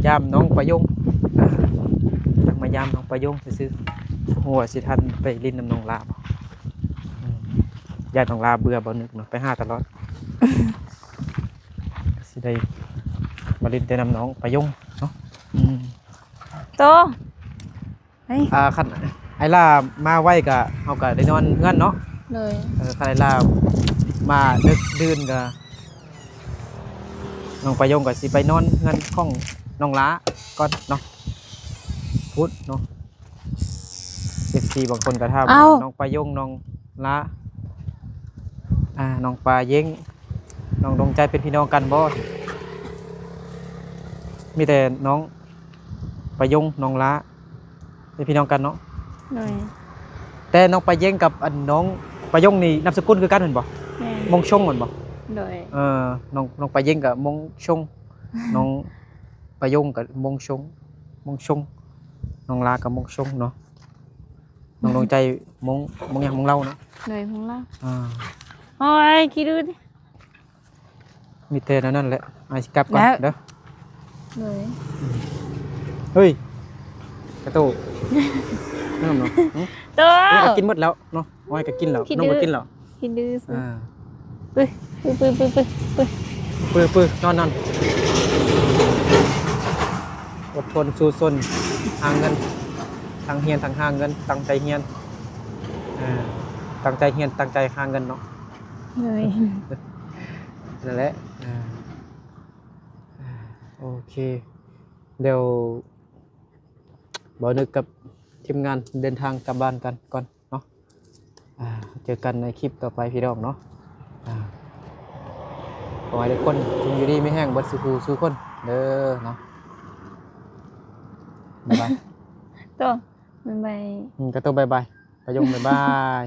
ຢາມນ້ອງປາຍົງ ອ່າ ທັກມາຢາມນ້ອງປາຍົງຊື່ໆ ບໍ່ຮູ້ວ່າຊິທັນໄປຫຼິ້ນນຳນ້ອງຫຼ້າບໍ່ ອືມ ຢ້ານນ້ອງຫຼ້າເບື່ອ ບໍ່ນຶກເນາະ ໄປຫາຕະຫຼອດ ຊິໄດ້ມາຫຼິ້ນແຕ່ນຳນ້ອງປາຍົງເນາະ ອືມ ໂຕ ເຮີ້ຍ ອ່າ ຄັນອ້າຍຫຼ້າມາໄວກະ ເຮົາກະໄດ້ນອນເຮືອນເນາະ ໂດຍ ເອີ ຄັນອ້າຍຫຼ້າມາດຶກດື່ນກະ ນ້ອງປາຍົງກະຊິໄປນອນເຮືອນຂອງນ້ອງຫຼ້າກ່ອນເນາະ ພຸ້ນເນາະ ເອັຟຊີບາງຄົນກະຖາມວ່າ ນ້ອງປາຍົງ ນ້ອງຫຼ້າ ອ່າ ນ້ອງປາເຢັງ ນ້ອງດວງໃຈເປັນພີ່ນ້ອງກັນບໍ່? ມີແຕ່ນ້ອງປາຍົງ ນ້ອງຫຼ້າ ເປັນພີ່ນ້ອງກັນເນາະ ໂດຍ ແຕ່ນ້ອງປາເຢັງກັບອັນນ້ອງປາຍົງນີ້ນາມສະກຸນຄືກັນແມ່ນບໍ່? ແມ່ນ ມົງຊົງແມ່ນບໍ່? ໂດຍ ເອີ ນ້ອງ ນ້ອງປາເຢັງກໍມົງຊົງ ນ້ອງປາຍົງກໍມົງຊົງ ມົງຊົງ ນ້ອງຫຼ້າກໍມົງຊົງເນາະ ນ້ອງດວງໃຈມົງ ມົງຫຍັງ? ມົງເຫຼົ້າເນາະ ໂດຍ ມົງເຫຼົ້າ ອ່າ ໂອ້ຍ ຂີ້ດື້ ມີແຕ່ແນວນັ້ນແຫຼະ ອ້າຍຊິກັບກ່ອນເດີ ໂດຍ ເຮີ້ຍ ກະໂຕ ນ້ຳເນາະ ໂຕ ເອີ ກິນໝົດແລ້ວເນາະ ອ້ອຍກໍກິນແລ້ວ ນ້ອງກໍກິນແລ້ວ ຂີ້ດື້ ອ່າ ປຶ ປຶ ນອນ ນອນ ອົດທົນສູ້ຊົນ ຫາເງິນ ທັງຮຽນທັງຫາເງິນ ຕັ້ງໃຈຮຽນ ເອີ ຕັ້ງໃຈຮຽນ ຕັ້ງໃຈຫາເງິນເນາະ ໂດຍ ນັ້ນແຫຼະ ອ່າ ໂອເຄ ດຽວບ່າວນຶກກັບທີມງານເດີນທາງກັບບ້ານກັນກ່ອນເນາະ ອ່າ ເຈີກັນໃນຄລິບຕໍ່ໄປພີ່ນ້ອງເນາະ ອ່າ ຂໍໃຫ້ທຸກຄົນຈົ່ງຢູ່ດີມີແຮງເບິດສູ່ຜູ້ສູ່ຄົນເດີເນາະ ບາຍບາຍ ໂຕ ບາຍບາຍ ອືມ ກະໂຕບາຍບາຍ ປາຍົງບາຍບາຍ.